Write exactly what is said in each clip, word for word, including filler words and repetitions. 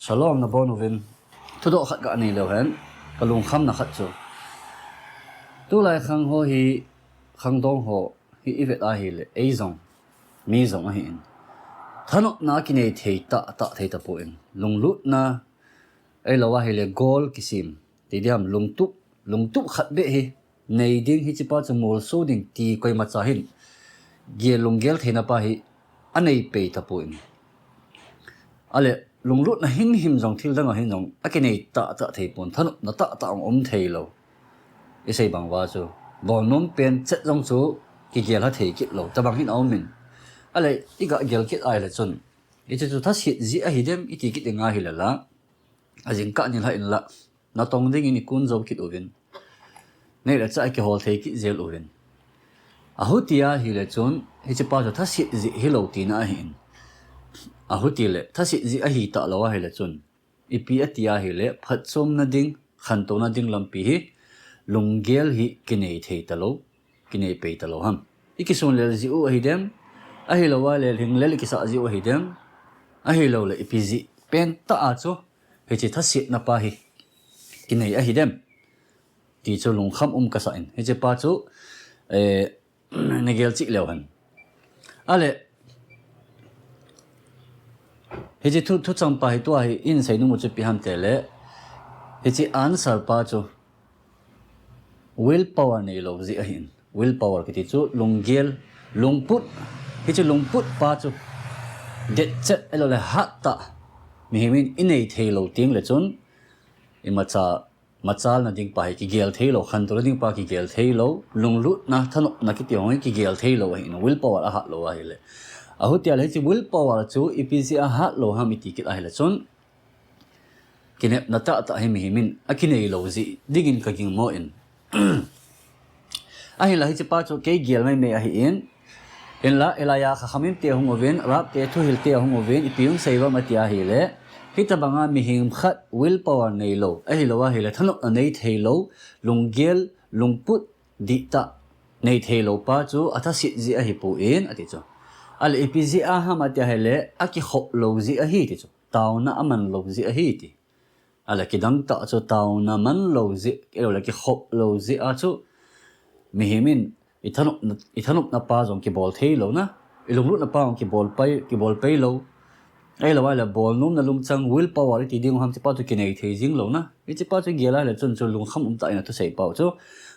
Shalom nabonchauvin. Thudoh khat kanei leu hen, kalungkhamna khat chu, tulai khang ho hi, khangdong ho hi ivet ahile, eijong, mi jong ahin, thanopna kinei thei tahtah thei tapon, lunglutna, ahilou ahile gol kisem, ti diam, lungtup, lungtup khat beh hi nei ding, hichepa chu molso ding ti koimacha hin gel, lunggel theina pa hi anei pei tapon. Ale, lunglutna himhim jong thil dang a hin jong akinei tahtah theipon, thanopna tahtah jong um theilou. Isei bang uva chu, bolnom pen chet jong chu kigel ha thei kit lou, tobang hin aumin. Ale, iga gel kit ahile chun, hiche chu thaset jeh ahidem iti kit ding ahile la, ajingkah nilhah in la, natong dingin ikun jou kit uvin. Neile chah kihol thei kit jel uvin. Ahuti ahile chun, hichepa chu thaset jeh hilou tina ahin. Ahutile, thaset jeh ahi talou ahile chun, ipi ati ahile, phatchomna ding, khantouna ding lampi hi, lunggel hi kinei thei talou, kinei pei talou ham. Ikisunlel jeh u ahidem, ahilou ahile lhinglel ikisah jeh u ahidem, ahiloule ipi jeh pentah a chu hiche thasetna pa hi kinei ahidem, ti chu lungkham um kasah in, hichepa chu, eh, nagel cheh leu hen. Ale, hiche thu, thuchang pa hi tua hi isei nom u chu ipi ham tile, hiche answer pa chu will power neilou jeh ahin. Will power kiti chu lunggel, lungput, hiche lungput pa chu detchet ahiloule hattah mihem in inei theilou tengle chun, imacha, machalna ding pa hi kigel theilou, khantouna ding pa kigel theilou, lunglutna, thanopna kiti ho hi kigel theilou ahin, will power ahatlou ahile. Ahutia le hiche will power chu ipi jeh a hatlou ham iti kit ahile chun, kinepna tahtah hi mihem in akineilou jeh dingin kaginmo in. Ahinla hichepa chu kei gel maimai ahin, hinla hilaiya khakhamimte ahung uvin, rabte thuhilte ahung uvin, ipi hung sei uvam ati ahile, hitobanga mihem khat will power neilou, ahilou ahile thanopna nei theilou, lunggel, lungput dihtah nei theilou pa chu athaset jeh ahipon ati chu. Ale ipi jeh a ham ati ahile, akikhop lou jeh ahi ti chu. Taona aman lou jeh ahi ti. Ale kidangtah chu taona man lou jeh, ahiloule kikhop lou jeh a chu mihem in ithanopna, ithanopna pa jong kibol theilou na, ilunglutna pa jong kibol pei, kibol peilou. Ahilou ahile bolnomna lungchang, will power iti ding ham, hichepa chu kinei thei jing lou na. Hichepa chu gel ahile chun chu lungkham umtah in athusei pau chu.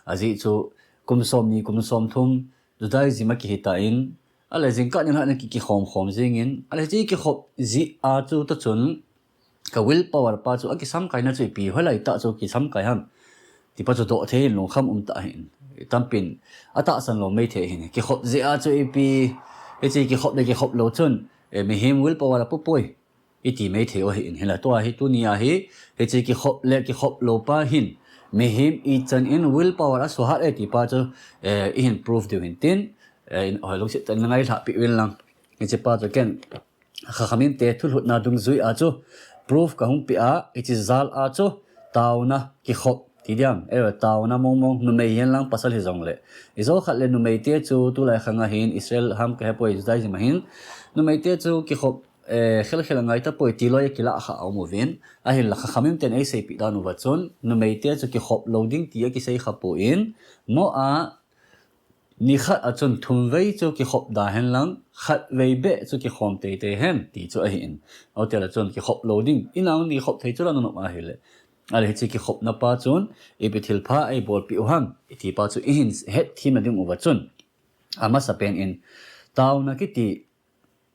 Ajeh chu kum somni, kum somthum, Judaism a kihitan, ale jingkah nilhah in aki, kikhom khom jengin, ale hiche kikhop jeh a chu toh chun, ka will power pa chu akisamkaina chu ipi, hoilai tah chu kisamkai ham, tipa chu doh thei in lungkham umtah ahin. Tampin atahsan lou maithei ahin. Kikhop jeh a chu ipi, hiche kikhop le kikhop lou chun, eh, mihem will power apopoi, iti maithei u ahin. Hinla tua hi tunia hi, hiche kikhop le kikhop lou pa hin mihem ichan in will power asuhat e tipa chu, eh, ihin prove diu hintin, eh, in, hoi lungset tah in ngailhahpeh uvin lang. Hichepa chu ken khakhamimte thulhutna dungjui a chu prove kahung peh a, hiche jal a chu taona kikhop ti diam, eh, taona mongmong, numei hihen lang pasal hijongle. Ijou khat le numeite chu tulai khang ahin, Israel ham kahepoi, Judaism ahin, numeite chu kikhop, eh, khelkhel angai tapoi ti loi akilah kha aum uvin. Ahinla khakhamimten eiseipeh dan uva chun, numeite chu kikhop lou ding ti akisei khapon, mo a nikhat a chun thumvei chu kikhop da hen lang, khatvei beh chu kikhom teitei hen ti chu ahin. Ahitia chun kikhop lou ding, inang ni khop thei chu la nanop ahile. Ale hiche kikhopna pa chun ipi thilpha eibolpeh u ham, itipa chu ihin hetthem na ding uva chun, amasapen in taona kiti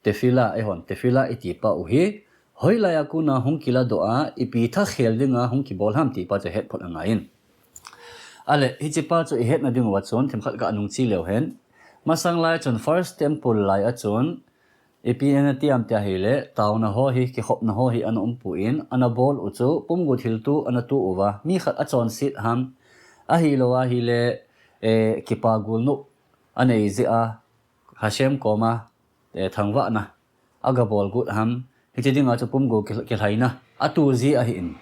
tefillah, eihon tefillah itipa u hi hoilaiya kona hung kiladoh a, ipi thakhel dinga hung kibol ham tipa chu hetphot angaiyin. Ale hichepa chu ihetna ding uva chun themkhat kanungche leu hen. Masang lai chun first temple lai a chun ipi ana ti am tia ahile, taona ho hi, kikhopna ho hi ana umpon, ana bol u chu pumgo thilto ana to uva, mi khat achonset ham, ahilou ahile, eh, kipa golnop anei jeh a, Hashem koma, eh, thangvahna agabolgot ham, hiche dinga chu pumgo ki, kilhaina ato ji ahin.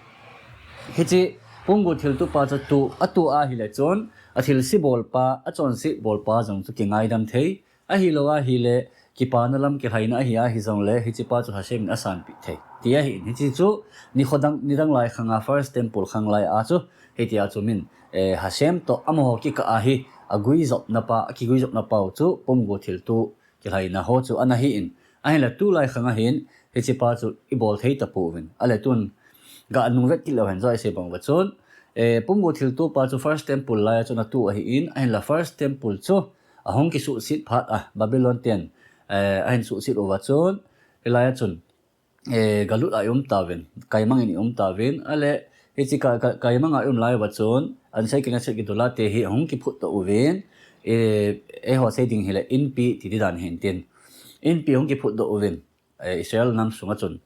Hiche pumgo thilto pa chu to, ato ahile chun athilse bolpa, achonset bolpa jong chu kingaidam thei, ahilou ahile kipana lam kilhaina ahi a hijongle, hiche pa chu Hashem in asanpeh thei ti ahin. Hiche chu nikho dang, nidang lai khanga first temple khang lai a chu, hitia chu min, eh, Hashem toh amaho kikah a hi aguijopna pa, akiguijopna pau chu pumgo thilto kilhaina ho chu ana hi in. Ahinla tulai khang a hin, hiche pa chu ibol thei tapouvin. Ahile tun, ga nungvet kit leu hen, joi sei bang uva chun, eh, pumgo thilto pa chu first temple lai a chun ato ahi in, ahinla first temple chu ahung kisuhset phat a, Babylon ten, eh, ahin suhset uva chun, hilai a chun, eh, galut a i um tauvin, kaimang in i um tauvin, ahile, hiche ka, ka, kaimang a i um lai uva chun, Ansei Knesset Gedolah te hi ahung kiphutdoh uvin, eh, eiho sei ding hile, inpi ti di dan hin tin. Inpi hung kiphutdoh uvin, eh, Israel nam sunga chun.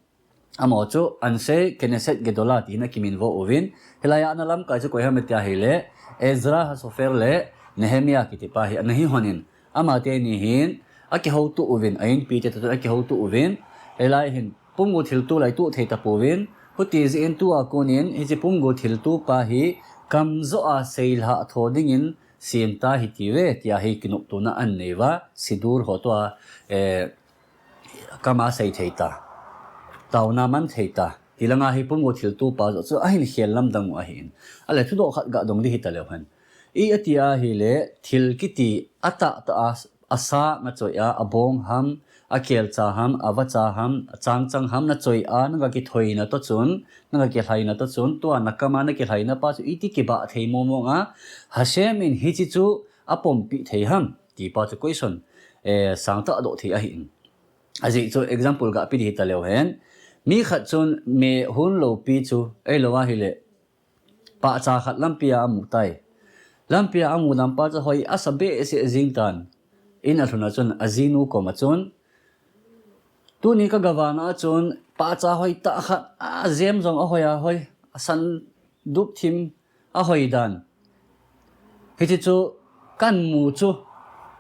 Amaho chu Ansei Knesset Gedolah tin akiminvo uvin, hilai a ana lamkai chu koi ham tia hile, Ezra HaSofer le Nehemiah kiti pa hi ana hi hon in, amateni hin akihouto uvin, a inpi te toh chun akihouto uvin, hilai hin pumgo thilto lai to thei tapouvin, huti jeh in tua kon in hiche pumgo thilto pa hi kamjo a seilhah tho dingin sem ta hite ve, tia hi kinoptona anei uva, Siddur ho toh a, eh, kam a sei thei ta, taona man thei ta, ti langa hi pumgo thilto pa joh chu ahin khel lamdang u ahi in. Ahile thudoh khat ga dong di hita leu hen. I ati ahile, thil kiti atahtah a, asang a choi a, abong ham, akelcha ham, avacha ham, achangchang ham, na choi a, na ga kithoina toh chun, na ga kilhaina toh chun, tua na kam a na kilhaina pa chu iti kibah thei mong mong a, Hashem in hiche chu apompeh thei ham, ti pa chu question, eh, sangtah adoh thei ahi in. Ajeh chu example ga pe di hita leu hen. Mi khat chun meh hon lou pi chu, ahilou ahile, pahcha khat lampi a amu tai. Lampi a amu dan pa chu hoi asa behseh jing tan. In alhun a chun ajinu koma chun, tuni ka gavana a chun pahcha hoitah khat, ajem jong ahoi ahoi, asan dup thim ahoi dan. Hiche chu kahin mu chu,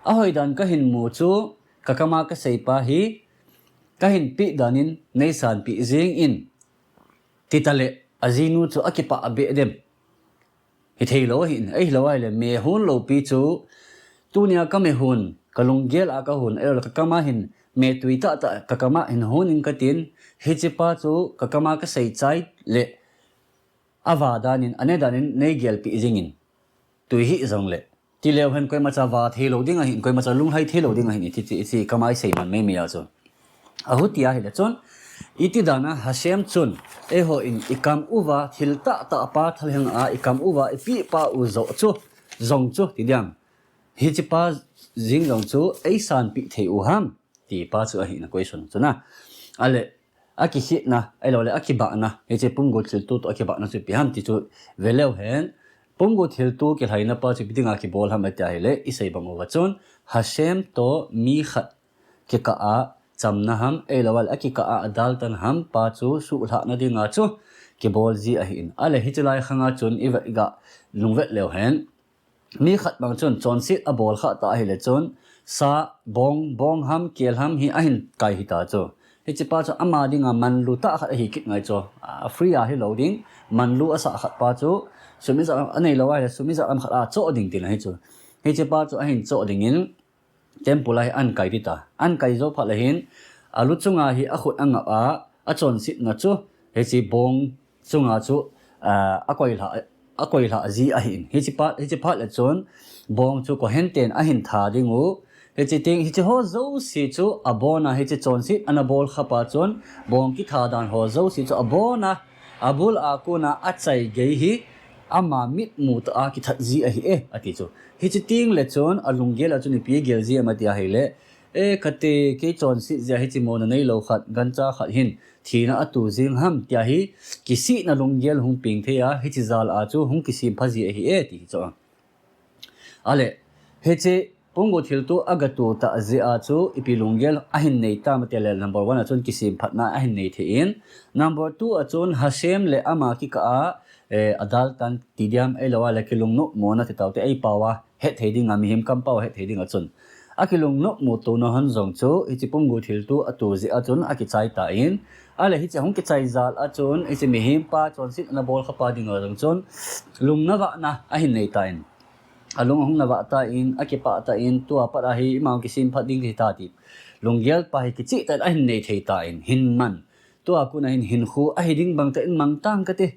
ahoi dan kahin mu chu, ka kam a kasei pa hi, kahin peh dan in neisanpeh jeng in, ti tale, ajinu chu akipah beh dem. Hithei lou ahin, ahilou ahile, meh hon lou pi chu, tunia ka meh hon, ka lunggel a ka hon, ahilou le ka kam a hin, meh tui tahtah ka kam a hin hon in katin, hiche pa chu ka kam a kasei chai le, ava dan in, ane dan in, neigelpeh jing in, tui hih jongle, ti leu hen koimacha va thei lou ding ahin, koimacha lunglhai thei lou ding ahin, iti, iti, iti, ka mai sei man mai mai a chu. Ahuti ahile chun, iti dan a Hashem chun, eiho in i kam uva, thil tahtah pa thalheng a, i kam uva, i peh pa u joh chu, jong chu, ti diam. Hiche pa jeng jong chu, eisanpeh thei u ham, ti pa chu ahi na question chu na. Ahile, akikhetna, ahilou le, akibahna, hiche pumgo thilto toh akibahna chu ipi ham ti chu ve leu hen. Pumgo thilto kilhaina pa chu ipi dinga kibol ham ati ahile, isei bang uva chun, Hashem toh mi khat kikah a chamna ham, ahilou le, akikah a adaltan ham pa chu suhlhahna dinga chu kibol ji ahi in. Ahile, hiche lai khanga chun ive, iga lungvet leu hen. Mi khat bang chun chonset abol khah tah ahile chun, sa, bong, bong ham, kel ham hi ahin kai hita chu. Hiche pa chu ama dinga manlu tah khat ahi kit ngai chu. A free a hilou ding, manlu asah khat pa chu, sum ijat anei lou ahile, sum ijat ham khat a choh ding tina hi chu. Hiche pa chu ahin choh dingin, temple a hi ahin kai ding ta. Ahin kai jou phat le hin, alu chunga hi akhut angap a, achonsetna chu, hiche bong chunga chu, ah, akoilhah, akoilhah ji ahi in. Hiche pa, hiche phat le chun, bong chu Kohen ten ahin tha ding u. Hiche teng, hiche ho jouse chu abona hiche chonset ana bol khah pa chun, bong kitha dan ho jouse chu abona, abul a kona achai gei hi, ama mitmu tah a kithat ji ahi e, ati chu. Hiche teng le chun, alunggel a chun ipi agel ji ham ati ahile, e, kate, kei chonset jeh a hiche mona neilou khat, gancha khat hin, thina ato jing ham, tia hi, kisihna lunggel hung peng thei a, hiche jal a chu hung kisempha ji ahi e, ti hi chu. Ahile, hiche pumgo thilto agato tah jeh a chu, ipi lunggel ahin nei tam ati le, number one a chun kisemphatna ahin nei thei in, number two a chun Hashem le ama kikah a, eh, adaltan ti diam, ahilou le, kilungnopmona ti tau te, eipao a hetthei dinga, mihem kampao a hetthei dinga chun, akilungnopmo tona hon jong chu, hiche pumgo thilto ato jeh a chun akichai tan, ahile hiche hung kichai jal a chun, hiche mihem pa chonset ana bol khah pa dinga jong chun, lung navahna ahin nei tan. Alung ahung navah tan, akipah tan, tua pat a hi ima kisemphat ding hita ti. Lunggel pa hi kicheh tah in ahin nei thei tan, hin man. Tua kon a hin hinkho ahi ding bang tah in mang tang kate.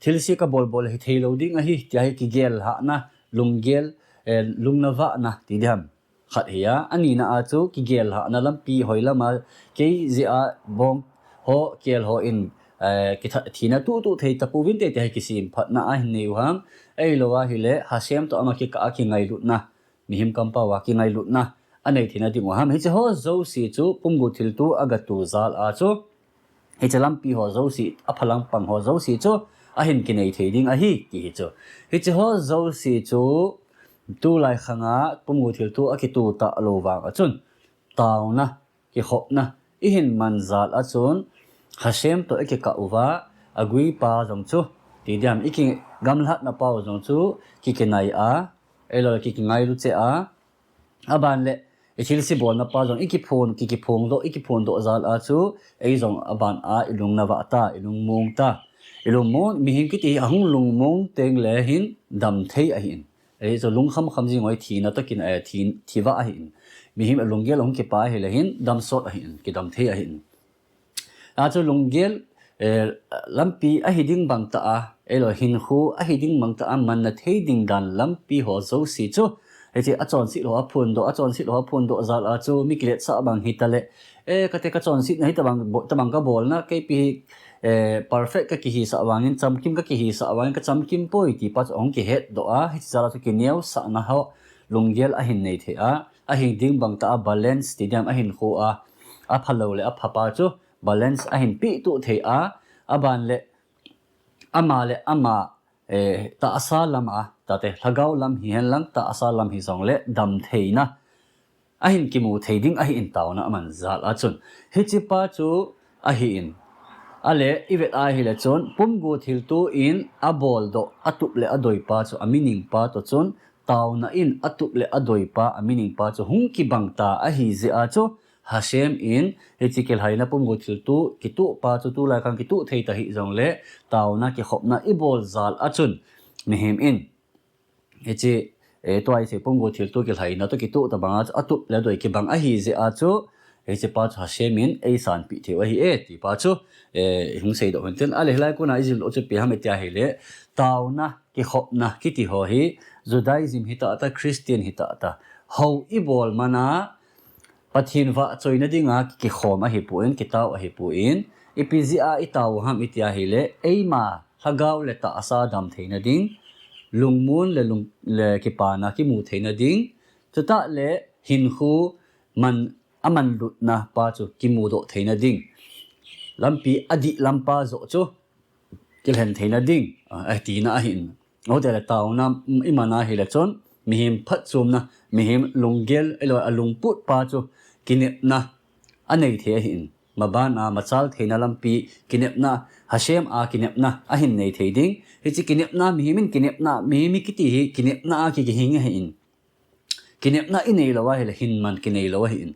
Thilse kabol bol hi thei lou ding ahi, tia hi kigel hahna, lunggel, eh, lungna vahna, ti diham. Khat hi a, anina a chu kigel hahna lampi hoi lama kei jeh a bong ho, kel ho in, eh, kitha-, thina tutu thei tapouvinte, tia hi kisemphatna ahin nei u ham. Ahilou ahile, Hashem toh ama kikah a kingailutna, mihem kampao a kingailutna anei theina ding u ham. Hiche ho jouse chu pumgo thilto a gatu jal a chu, hiche lampi ho jouse, aphalang pang ho jouse chu ahin kinei thei ding ahi, ti hi chu. Hiche ho jouse chu tulai khang a pumgo thilto a kito talou vang a chun, taona, kikhopna ihin man jal a chun, Hashem toh ikikah uva, agui pa jong chu, ti diham, ikigamlatna pau jong chu kikinai a, ahilou le kikingailu cheh a, aban le, ithilse bolna pa jong ikiphong, kikiphong doh, ikiphong doh jal a chu, ei jong aban a ilungna vah ta, ilungmong ta. Ilungmong, mihem kiti hi ahung lungmong teng le hin dam thei ahin. Ei chu lungkham kham jing hoi thina toh kin, eh, thi, thi vah ahin. Mihem alunggel ahung kipa ahile hin, dam sot ahin, kidam thei ahin. A chu lunggel, eh, lampi ahi ding bang tah a, ahilou hinkho ahi ding bang tah a, manna thei ding dan lampi ho jouse chu, hiche achonset ho aphondoh, achonset ho aphondoh jal a chu, mi kiletsah bang hita le, eh, kate kachonsetna hi tabang, bo-, tabang kabolna, keipi hi, eh, perfect kakihisah vangin, chamkim kakihisah vangin, kachamkim poi, ti pa chu ahung kihetdoh a, hiche jal a chu kineosahna ho, lunggel ahin nei thei a, ahi ding bang tah a balance ti diham, ahinkho a, aphalou le apha pa chu balance ahin pehtup thei a, aban le ama le ama, eh, tahsa lam a, tate lhagao lam hihen lang tahsa lam hijong le dam theina ahin kimu thei ding ahin taona aman jal a chun. Hiche pa chu ahin. Ale, ivet ahile chun, pumgo thilto in aboldoh, atup le adoi pa chu, amining pa toh chun, taona in atup le adoi pa, amining pa chu hung kibang ta ahi jeh a chu, Hashem in, hiche kilhaina pumgo thilto, kitoh pa chu tulai khang kitoh thei ta hijong le, taona kikhopna ibol jal a chun, mihem in, hiche, eh, tua hiche pumgo thilto kilhaina toh kitoh tabang a chu, atup le adoi kibang ahi jeh a chu, hiche pa chu Hashem in eisanpeh thei u ahi e, ti pa chu, eh, hung seidoh hen tin, ale hilai kon a ijil doh chu ipi ham iti ahile, taona, kikhopna, kiti ho hi, Judaism hita ta, Christian hita ta, hou ibol man a, Pathen vahchoina dinga kikhom ahipon, kitao ahipon, ipi jeh a itao u ham iti ahile, eima lhagao le tahsa dam theina ding, lungmon le lung, le kipana kimu theina ding, chutah le hinkho man, amanlutna pa chu kimudoh theina ding, lampi adih lam pa joh chu kilhen theina ding, a, atina ahin. Ahile taona iman ahile chun, mihem phatchomna, mihem lunggel, ahilou le alungput pa chu kinepna anei thei ahin. Maban a machal theina lampi kinepna, Hashem a kinepna ahin nei thei ding. Hiche kinepna, mihem in kinepna, mihem kiti hi kinepna a ki, kihing ahin. Kinepna inei lou ahile hin man kinei lou ahin.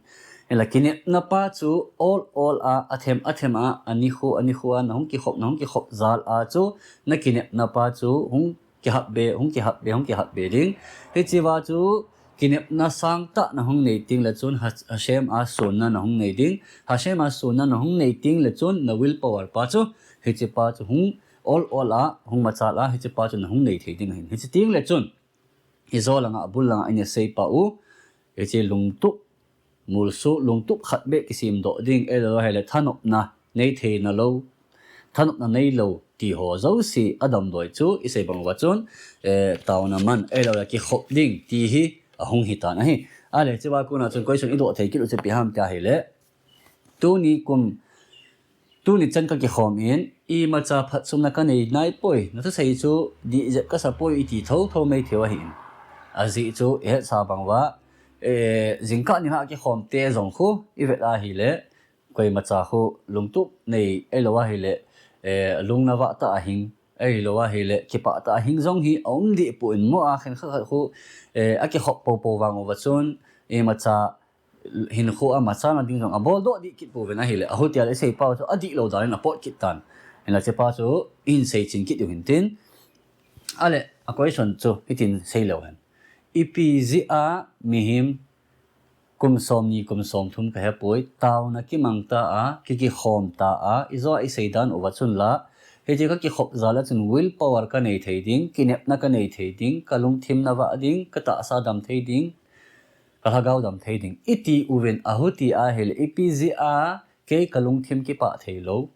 Ahile kinepna pa chu ol ol a, athem athem a, anikho anikho a, nahung kikhop, nahung kikhop jal a chu, nakinepna pa chu hung kihap be, hung kihap be, hung kihap be ding. Hiche va chu kinepna sangtah nahung nei teng le chun Ha-, Hashem a sonna nahung nei ding. Hashem a sonna nahung nei teng le chun na willpower pa chu, hiche pa chu hung ol ol a, hung machal a, hiche pa chu nahung nei thei ding ahin. Hiche teng le chun, ijo langa, abul langa ina sei pa u, hiche lungtup, molso, lungtup khat beh kisemdoh ding, ahilou le ahile thanopna nei theina lou, thanopna neilou, ti ho jouse adamdoi chu, isei bang uva chun, eh, taona man, ahilou le kikhop ding, ti hi ahung hitan ahi. Ahile, hiche va kon a chun question idoh thei kit u chu ipi ham tia ahile, tuni kum, tuni chan kakikhom in, imacha phatchomna kanei nai poi, nathusei chu dih jep kasa poi iti thotho mai thei u ahin. Ajeh chu, ihetsa bang uva, eh, jingkah nikho a kikhom te jong khu, ivet ahile, koimacha khu lungtup nei, ahilou ahile, eh, lungna vah tah a hing, ahilou ahile, kipah tah a hing jong hi aum deh poi, mo a khenkhat khat khu, eh, akikhop popo vang uva chun, imacha hinkho a machalna ding jong aboldoh deh kit pouvin ahile, ahutia le isei pau chu adihlou dan in apot kit tan. Hinla hiche pa chu ihin seichen kit u hintin. Ahile, a question chu hitin seileu hen. Ipi jeh a mihem kum som ni, kum som thum ka hepoi, taona kimang ta a, ki kikhom ta a, i jo a i seidan uva chun la, hiche ka kikhop jal a chun will power ka nei thei ding, kinepna ka nei thei ding, ka lungthim na vah ding, ka tahsa dam thei ding, ka lhagao dam thei ding. I ti uvin ahuti ahile, ipi jeh a, kei ka lungthim kipah thei lou.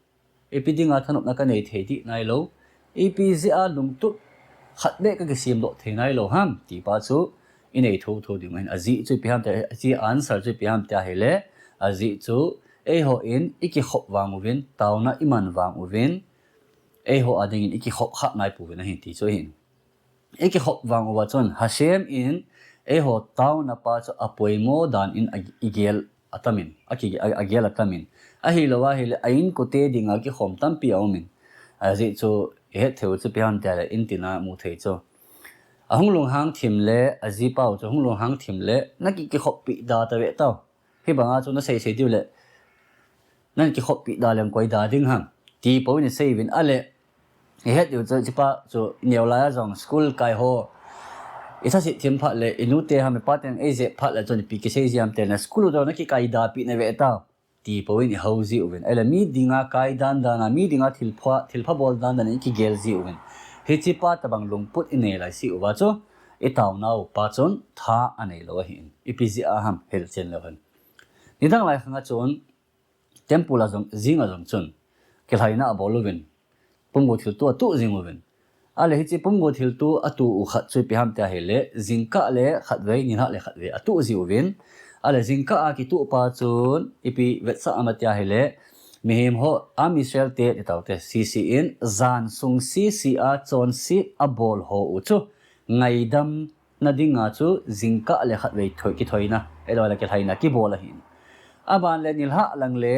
Ipi dinga thanopna ka nei thei dih nai lou. Ipi jeh a lungtup khat beh ka kisem doh thei nai lou ham, ti pa chu i nei thotho ding ahin. Ajeh chu ipi ham tia, hiche answer chu ipi ham tia ahile, ajeh chu eiho in i kikhop vang uvin, taona i man vang uvin, eiho a dingin i kikhop kha nai pouvin ahin ti chu ahin. I kikhop vang uva chun, Hashem in eiho taona pa chu apoimo dan in a, i gel atamin, a ki, a, a gel atamin. Ahilou ahile, a inkote dinga kikhom tampi aumin. Ajeh chu, i het thei u chu ipi ham tia le, in tina mu thei chu. Ahung lunghang thim le, ajipa u chu hung lunghang thim le, na ki, kikhoppi da ta ve tau. Hibanga chu na sei sei diu le, nan kikhoppi da leng koi da ding ham, ti pou in i sei uvin ahile, i het diu chu, hichepa chu neo lai a jong school kai ho, i thasit thim phat le, i nute ham, i pa teng ei jep phat le chun ipi kisei ji ham tia le, school u jong na kikai da pi na ve tau, ti pou in i hou ji uvin. Ahile mi dinga kai dan dan a, mi dinga thilpha, thilpha bol dan dan in i kigel ji uvin. Hichepa tabang lungput i nei lai si uva chu, i taonau pa chun tha anei lou ahin. Ipi jeh a ham, hilchen leu hen. Nidang lai khang a chun, temple a jong, jing a jong chun, kilhaina abol uvin, pumgo thilto atuh jing uvin. Ahile hiche pumgo thilto atuh u khat chu ipi ham tia ahile, jingkah le khatvei, nilhah le khatvei atuh ji uvin. Ahile jingkah a kituh pa chun, ipi vetsah am tia ahile, mihem ho, Am Israel te, ti tau te, sese in, jan sung sese a chonset abol ho u chu, ngaidam na dinga chu jingkah le khatvei thoi, kithoina, ahilou le kilhaina kibol ahin. Aban le nilhah lang le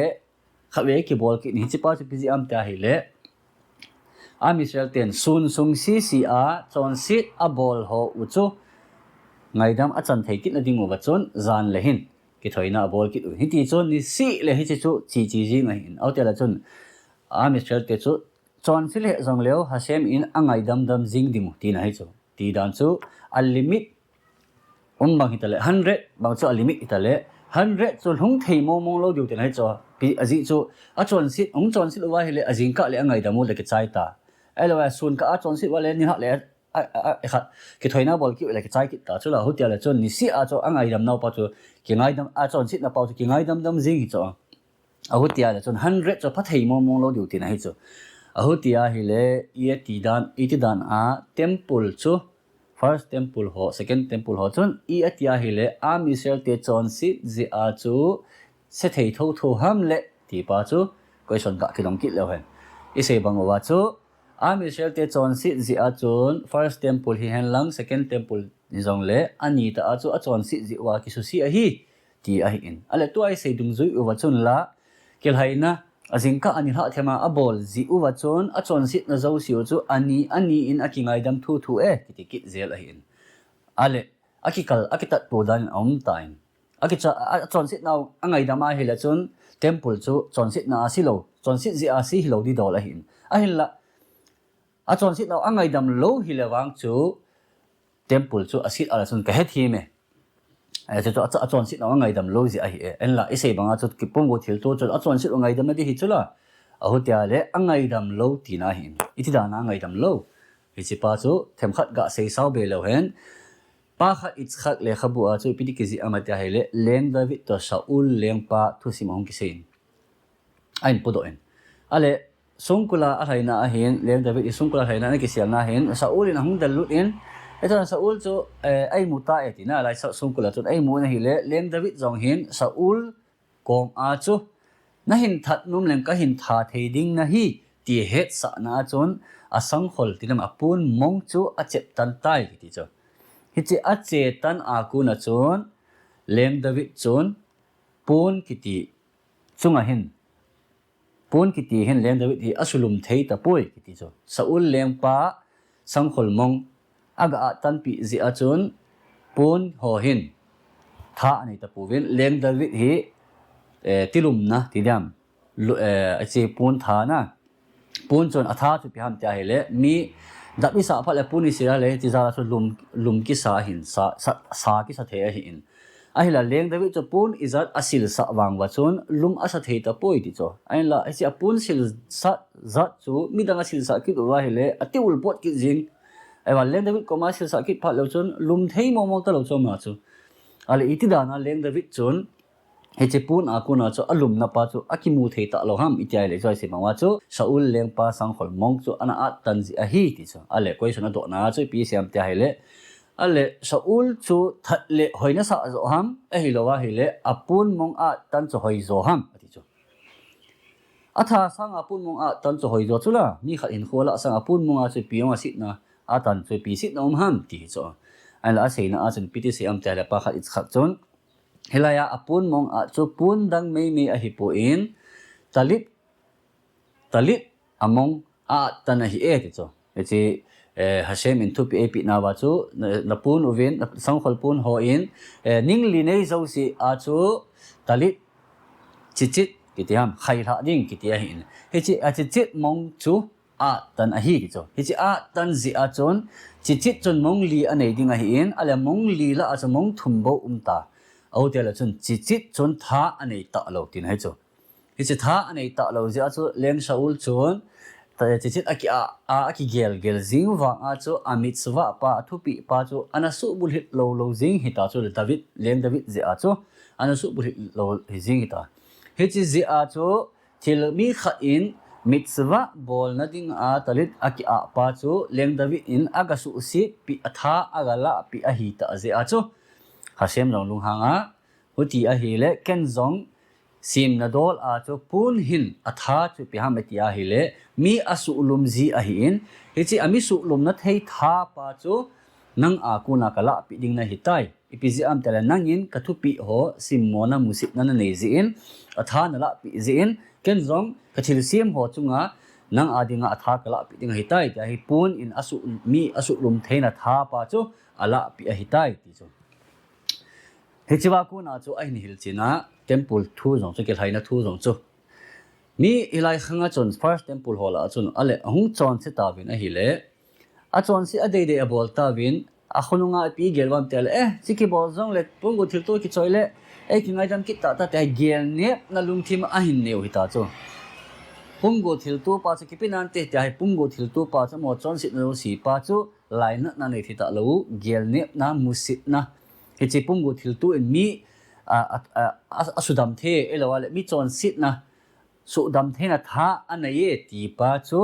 khatvei kibol kit in, hichepa chu ipi jeh am tia ahile, Am Israel ten sun sung sese a chonset abol ho u chu ngaidam achan thei kit na ding uva chun jan le hin kithoina abol kit u. Hiti chun niseh le hiche chu che che jing ahin. Ahuti le chun Am Israel te chu chonse le jong leu Hashem in angaidam dam jing ding u tina hi chu. Ti dan chu a limit um bang hita le, hundred bang chu a limit hita le, hundred chu lhung thei mong mong lou diu tina hi chu. Pi, ajeh chu, achonset, hung chonset uva ahile, ajingkah le angaidam u le kichai ta. Ahilou a, sun kah a chonset uva le, nilhah le, a, a, a, khat, kithoina bol kit u le kichai kit ta chu la, ahuti le chun, niseh a chu angaidam nau pa chu, kingaidam, achonset na pa chu, kingaidam dam jing hi chu. Ahuti le chun hundred chu pha thei mong mong lou diu tina hi chu. Ahuti ahile, i ati dan, i ti dan a, temple chu, first temple ho, second temple ho chun, i ati ahile, Am Israel te chonset jeh a chu, se thei thotho ham le, ti pa chu, question ga kidong kit leu hen. I sei bang uva chu, Am Israel te chonset jeh a chun, first temple hihen lang, second temple hi jong le, ani ta a chu, achonset jeh uva kisuse ahi, ti ahin. Ahile tua i sei dungjui uva chun la, kilhaina, ajingkah a nilhah them a abol jeh uva chun, achonset na jouse u chu, ani, ani in akingaidam thotho e, kiti kit jel ahin. Ahile, akikal, akitat to dan in aum tan. Akicha, a, achonset nau angaidam ahile chun, temple chu, chonset na ase lou, chonset jeh a ase hilou didol ahin. Ahinla, achonset nau angaidam lou hile vang chu, temple chu aset a le chun ka hethem e. Ahi chu, chu, a, achonset nau angaidam lou jeh ahi e. Ahinla, i sei bang a chu, kipumgo thilto chu, achonset u ngaidam na di hi chu la. Ahuti le, angaidam lou tina ahin. I ti dan a angaidam lou. Hichepa chu, themkhat ga sei sao be leu hen. Pa khat Yitzchak lekhabu a chu, ipi ti kijih am tia ahile, Leng David toh Saul lengpa thusim ahung kisei in. Ahin podoh in. Ahile, songkul a alhaina ahin, Leng David hi songkul a alhaina ana kiselna ahin, Saul in ahung dellut in, hichun Saul chu, eh, a imu ta e tina, lai sa songkul a chun a imu in ahile, Leng David jong hin, Saul koma chu, na hin that nom leng ka hin tha thei ding nahi, ti hetsahna a chun, asangkhol ti nam a pon mong chu achep tan tai, kiti chu. Hiche ache tan a kon a chun, Leng David chun, pon kiti chunga hin, pon kiti hin Leng David hi asulum thei tapoi kiti chu. Saul lengpa sangkhol mong aga atanpi jeh a chun pon ho hin tha anei tapouvin Leng David hi, eh, tilumna ti diam. Lu-, eh, hiche pon thana. Pon chun atha chu ipi ham tia ahile, mi dap isah phat le pon isel le, hiche jal a chu lum, lum kisa ahin, sa, sa, sa kisa thei ahin. Ahinla Leng David chu pon ijat asilsah vang uva chun lum asa thei tapoi ti chu. Ahinla hiche apon silsah jat chu midang asilsah kit uva ahile ati ulpot kit jing. Ahivang Leng David koma silsah kit phat leu chun lum thei mong mong talou chu ama chu. Ahile iti dana Leng David chun hiche pon a kona chu alumna pa chu akimu thei talou ham iti ahile, ijoi se bang uva chu Saul lengpa sangkhol mong chu ana at tan jeh ahi ti chu. Ahile question adohna chu ipi sei ham ti ahile, ahile Saul chu that le hoi nasah joh ham, ahilou ahile apon mong at tan chu hoi jo ham ati chu. Atha sanga pon mong at tan chu hoi jo chu la, mi khat hinkho lah sanga pon mong a chu ipi jong asitna, atan chu ipi sitna um ham ti chu. Ahinla aseina a chun ipi ti sei ham ti ahile pa khat in khat chun, hilai a apon mong at chu pon dang meimei ahipon, talit, talit among a at tan ahi e ti chu. Hiche, eh, Hashem in thupeh eipeh nauva chu, na, na pon uvin, na sangkhol pon hon, eh, ning li nei jouse a chu talit, tzitzit kiti ham, khailhah ding kiti ahin. Hiche a tzitzit mong chu at tan ahi ti chu. Hiche at tan jeh a chun, tzitzit chun mong li anei ding ahin, ahile mong li lah a chu mong thum bou um ta. Ahile chun tzitzit chun tha anei talou tina ahi chu. Hiche tha anei talou jeh a chu Leng Saul chun, ta, tzitzit aki a, a, akigel gel jing vang a chu a mitzvah pa, athupeh pa chu ana suhbulhit lou lou jing hita chu le David, Leng David jeh a chu ana suhbulhit lou hi jing hita. Hiche jeh a chu thil mi khat in mitzvah bolna dinga talit aki a pa chu Leng David in aga suhsetpeh, atha aga lahpeh ahitah jeh a chu Hashem jong lunghang a, huti ahile ken jong semna dol a chu pon hin atha chu ipi ham iti ahile, mi asuhlum ji ahin, hiche ami suhlumna thei tha pa chu nang a kona kalahpeh ding nahitai. Ipi jeh ham tile nangin kathupeh ho simmona musitna nanei jeh in, atha nalahpeh jeh in, ken jong kathilsem ho chunga nang a dinga atha kalahpeh ding ahitai, tia hi pon in asuh, mi asuhlum theina tha pa chu alahpeh ahitai ti chu. Hichea kona chu ahin hilchen a, temple thu jong chu, kilhaina thu jong chu. Mi hilai khanga chun first temple ho lah a chun, ahile ahung chonse tauvin ahile, achonse adeidei abol tauvin, akhonunga ipi gel uvem tile, eh, hiche kibol jongle pumgo thilto kichoi le eikingaidam kit tahtah tia gelnepna lungthim ahin neiu hita chu. Pumgo thilto pa chu kipe nante tia hi, pumgo thilto pa chu amaho chonsetna jouse pa chu lainatna nei thei talou, gelnepna, musitna. Hiche pumgo thilto in mi, a, a, a, a, asudam thei, ahilou le mi chonsetna, suhdam theina tha anei e ti pa chu,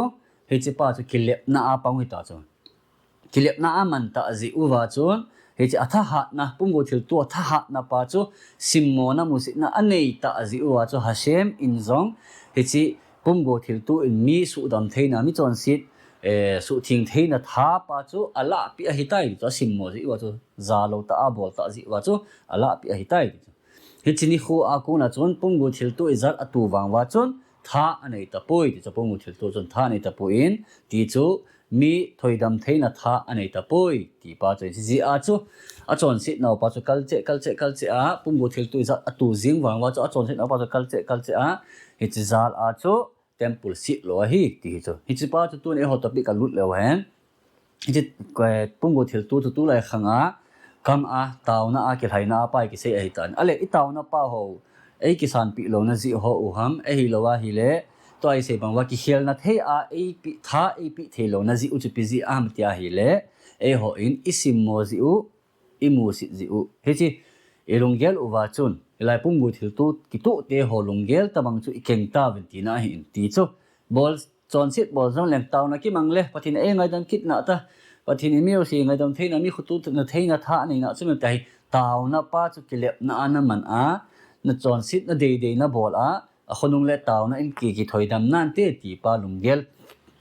hiche pa chu kilepna a pang hita chu. Kilepna aman tah jeh uva chun, hiche athahatna, pumgo thilto athahatna pa chu, simmona musitna anei tah jeh uva chu, Hashem in jong, hiche pumgo thilto in mi suhdam theina, mi chonset, eh, suhtheng theina tha pa chu alahpeh ahitai ti chu, asimmo jeh uva chu, jalou tah a abol tah jeh uva chu alahpeh ahitai ti chu. Hiche nikho a kona chun pumgo thilto ijat ato vang uva chun tha anei tapoi ti chu, pumgo thilto chun tha anei tapoi ti chu, mi thoidam theina tha anei tapoi ti pa chu, hiche jeh a chu achonset nau pa chu kalcheh, kalcheh, kalcheh a, pumgo thilto ijat ato jing vang uva chu achonset nau pa chu kalcheh, kalcheh a, hiche jal a chu temple setlou ahi ti hi chu. Hiche pa chu tun eiho topic a lut leu hen. Hiche, eh, pumgo thilto chu tulai khanga kam a, taona a, kilhaina a pa hi kisei ahitan. Ahile, i taona pa ho, eikisanpeh louna jeh ho u ham, ahilou ahile, tua isei bang uva kikhelna thei a, eipeh, tha eipeh thei louna jeh u chu ipi jeh ham ti ahile, eiho in isimmo jeh u, imusit jeh u. Hiche, ilunggel uva chun, hilai pumgo thilto kitoh te ho lunggel tobang chu ikeng tauvin tina ahin ti chu. Bol, chonset bol jongleng taona kimang le, Pathen in eingaidam kit nahtah, Pathen in mi jouse ngaidam theina, mi khoto na theina tha aneina chu imacha hi, taona pa chu kilepna a naman a, nachonsetna deidei nabol a, akhonung le taona in ki, kithoidam nante ti pa lunggel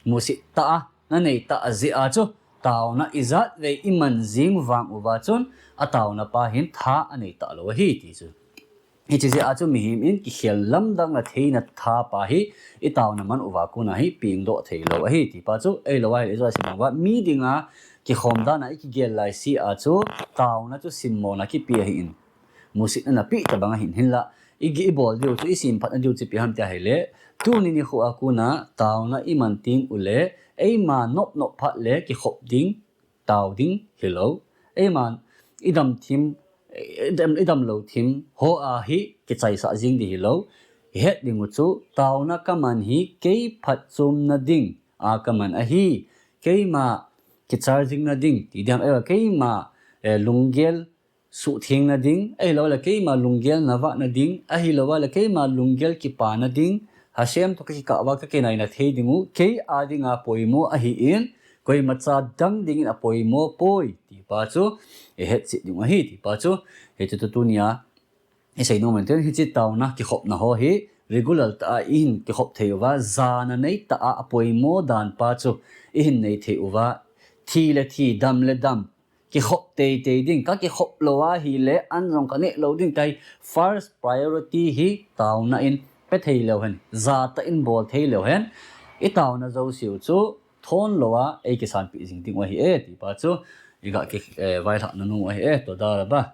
musit tah a nanei tah jeh a chu, taona ijat vei iman jing vang uva chun, ataona pa hin tha anei talou ahi ti chu. Hiche jeh a chu mihem in kikhel lamdang na theina tha pa hi, itaona man uva kona hi pengdoh theilou ahi ti pa chu, ahilou ahile ijat isei bang uva, mi dinga kikhom dan a ikigel laise a chu, taona chu simmona kipe ahin, musitna napeh tobang ahin, hinla, i, ibol diu chu, isemphatna diu chu ipi ham ti ahile, tuni nikho a kona taona iman teng ule, eima nop nop phat le kikhop ding, tao ding hilou, eiman idam thim idam, idam lou thim ho a hi kichaisah jing ding hilou. Ihet ding u chu, taona kaman hi kei phatchomna ding a kaman ahi. Keima kicharjingna ding, ti diam, eh, keima, eh, lunggel suhthengna ding, ahilou le keima lunggel navahna ding, ahilou le keima lunggel kipana ding, Hashem toh kakikah uva kakinaina thei ding u, kei a dinga poimo ahin, koimacha dang dingin apoimo poi, ti pa chu, ihet cheh ding u ahi, ti pa chu, hichu tunia, isei nom uvin tin, hiche taona kikhopna ho hi, regular tah a ihin kikhop thei uva, jana nei tah a apoimo dan pa chu, ihin nei thei uva, thi le thi, dam le dam, kikhop teitei ding, kakikhop lou ahile, an jong kaneh lou ding, ti hi first priority hi taona in pe thei leu hen, jatah in bol thei leu hen, itaona jouseu chu, thon lou a, eikisanpeh jing ding u ahi e, ti pa chu, iga ki, eh, vailhahna nom u ahi e, toda rabah.